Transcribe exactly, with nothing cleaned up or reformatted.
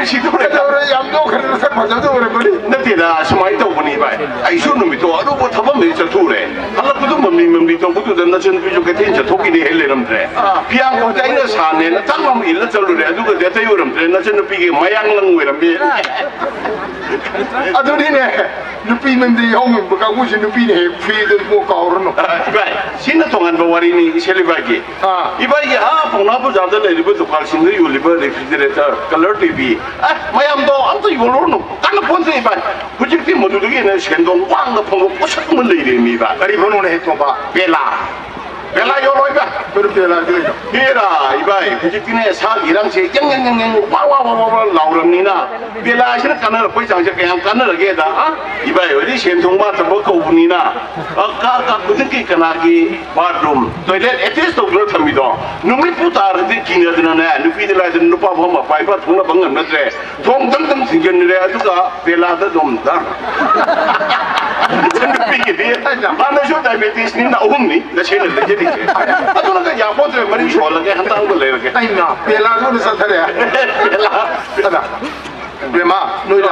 ꯁꯤꯗꯧꯔꯦ꯫ ꯀꯩꯗꯧꯔꯦ? ꯌꯥꯝ ꯅꯣꯛꯈ꯭ꯔꯦ, ꯅꯁꯛ ꯐꯖꯕꯗꯣ ꯑꯣꯏꯔꯝꯒꯅꯤ꯫ ꯅꯠꯇꯦꯗ, ꯁꯨꯃꯥꯏꯅ ꯇꯧꯕꯅꯤ ꯚꯥꯏ꯫ ꯑꯩꯁꯨ ꯅꯨꯃꯤꯠꯇꯣ ꯑꯔꯨꯕ ꯊꯕꯛ ꯑꯃ ꯆꯠꯊꯣꯛꯎꯔꯦ꯫ ꯍꯜꯂꯛꯄꯗꯣ ꯃꯝꯂꯤ ꯃꯝꯂꯤ ꯇꯧꯕꯗꯨꯗ ꯅꯆꯟꯅꯨꯄꯤꯁꯨ ꯀꯩꯊꯦꯜ ꯆꯠꯊꯣꯛꯈꯤꯅꯦ ꯍꯦꯛ ꯂꯩꯔꯝꯗ꯭ꯔꯦ꯫ ꯑꯥ꯫ ꯐꯤꯌꯥꯡꯀꯣꯛꯇ ꯑꯩꯅ ꯁꯥꯅꯦꯅ ꯇꯥꯡ ꯑꯃ ꯏꯜꯂ ꯆꯠꯂꯨꯔꯦ꯫ ꯑꯗꯨꯒꯗꯤ ꯑꯇꯩ ꯑꯣꯏꯔꯝꯗ꯭ꯔꯦ, ꯅꯆꯟꯅꯨꯄꯤꯒꯤ ꯃꯌꯥꯡꯂꯪ ꯑꯣꯏꯔꯝꯃꯤ꯫ ꯑꯗꯨꯅꯤꯅꯦ, ꯅꯨꯄꯤ ꯃꯌꯨꯝꯗ ꯌꯥꯍꯧ ꯉꯟꯕ ꯀꯥꯡꯕꯨꯁꯤ ꯅꯨꯄꯤꯅ ꯍꯦꯛ ꯐ꯭ꯔꯤꯗ ꯀꯣꯛ ꯀꯥꯎꯔꯅꯨ꯫ ꯚꯥꯏ, ꯁꯤꯅ ꯇꯣꯉꯥꯟꯕ ꯋꯥꯔꯤꯅꯤ, ꯏꯆꯦ ꯂꯩꯕꯥꯛꯀꯤ꯫ ꯑꯥ꯫ ꯏꯕꯥꯏꯒꯤ ꯑꯥ ꯄꯥꯎꯅꯥ ꯕꯖꯥꯔꯗ ꯂꯩꯔꯤꯕ ꯗꯨꯀꯥꯟꯁꯤꯡꯗ ꯌꯣꯜꯂꯤꯕ refrigerator, colour T V, ꯑꯁ, ꯃꯌꯥꯝꯗꯣ ꯑꯝꯇ ꯌꯣꯜꯂꯨꯔꯅꯨ, ꯀꯥꯟꯅ ꯄꯣꯟꯇꯦ ꯏꯕꯥꯏ꯫ ꯍꯧꯖꯤꯛꯇꯤ ꯃꯗꯨꯗꯒꯤ ꯍꯦꯟꯅ ꯁꯦꯟꯗꯣꯡ ꯋꯥꯡꯅ ꯐꯪꯕ ꯄꯣꯠꯁꯛ ꯑꯃ ꯂꯩꯔꯦ ꯃꯤ ꯏꯕꯥꯏ꯫ ꯀꯔꯤꯕꯨꯅꯣꯅꯦ ꯍꯦ ꯇꯣꯝꯕ? ꯕꯦꯂꯥ꯫ ꯕꯦꯂꯥ ꯌꯣꯜꯂꯣ ꯏꯕꯥꯏ꯫ ꯀꯔꯤ ꯕꯦꯂꯥꯗꯤ ꯀꯩꯅꯣ? ꯍꯦꯔꯥ ꯏꯕꯥꯏ, ꯍꯧꯖꯤꯛꯇꯤꯅꯦ ꯁꯥꯒꯤ ꯏꯔꯥꯡꯁꯦ ꯌꯦꯡ ꯌꯦꯡ ꯌꯦꯡ ꯌꯦꯡ ꯋꯥ ꯋꯥ ꯋꯥ ꯋꯥ ꯋꯥ ꯂꯥꯎꯔꯕꯅꯤꯅ, ꯕꯦꯂꯥꯁꯤꯅ ꯀꯥꯟꯅꯔꯛꯄꯩ ꯆꯥꯡꯁꯦ ꯀꯌꯥꯝ ꯀꯥꯟꯅꯔꯒꯦꯗ? ꯑ? ꯏꯕꯥꯏ ꯍꯣꯏꯗꯤ ꯁꯦꯟ ꯊꯨꯝ ꯋꯥꯠꯇꯕ ꯀꯧꯕꯅꯤꯅ, ꯑ, ꯀꯥ ꯀꯥ ꯈꯨꯗꯤꯡꯒꯤ ꯀꯅꯥꯒꯤ bathroom, toilet attach ꯇꯧꯗꯨꯅ ꯊꯝꯃꯤꯗꯣ? ꯅꯨꯃꯤꯠꯄꯨ ꯇꯥꯔꯗꯤ ꯀꯤꯅꯗꯅꯅꯦ, ꯅꯨꯄꯤꯗꯤ ꯂꯥꯏꯗꯅ ꯅꯨꯄꯥ ꯐꯥꯎ ꯃꯄꯥ ꯏꯄꯥ ꯊꯣꯛꯅꯕ ꯉꯝꯅꯗ꯭ꯔꯦ꯫ ꯊꯣꯡ ꯗꯪ ꯗꯪ ꯊꯤꯡꯖꯤꯟꯈ꯭ꯔꯦ, ꯑꯗꯨꯒ ꯕꯦꯂꯥꯗ ꯑꯗꯨꯝ ꯗꯪ꯫ ꯅꯨꯄꯤꯒꯤꯗꯤ ꯍꯥꯟꯅꯁꯨ diabetes ꯅꯤꯅ ꯑꯍꯨꯝꯅꯤ ꯅꯁꯦꯅ ꯂꯩꯖꯔꯤꯁꯦ꯫ ꯑꯗꯨꯅꯒ ꯌꯥꯄꯣꯠꯇ꯭ꯔꯦ, ꯃꯔꯤ ꯁꯣꯜꯂꯒꯦ, ꯍꯟꯇꯥꯡꯗ ꯂꯩꯔꯒꯦ꯫ ꯑꯩꯅ ꯕꯦꯂꯥꯗꯨꯅ ꯆꯠꯊꯔꯦ꯫ ꯕꯦꯂꯥ꯫ ꯑꯗ, ꯕꯦꯃꯥ, ꯅꯣꯏꯗ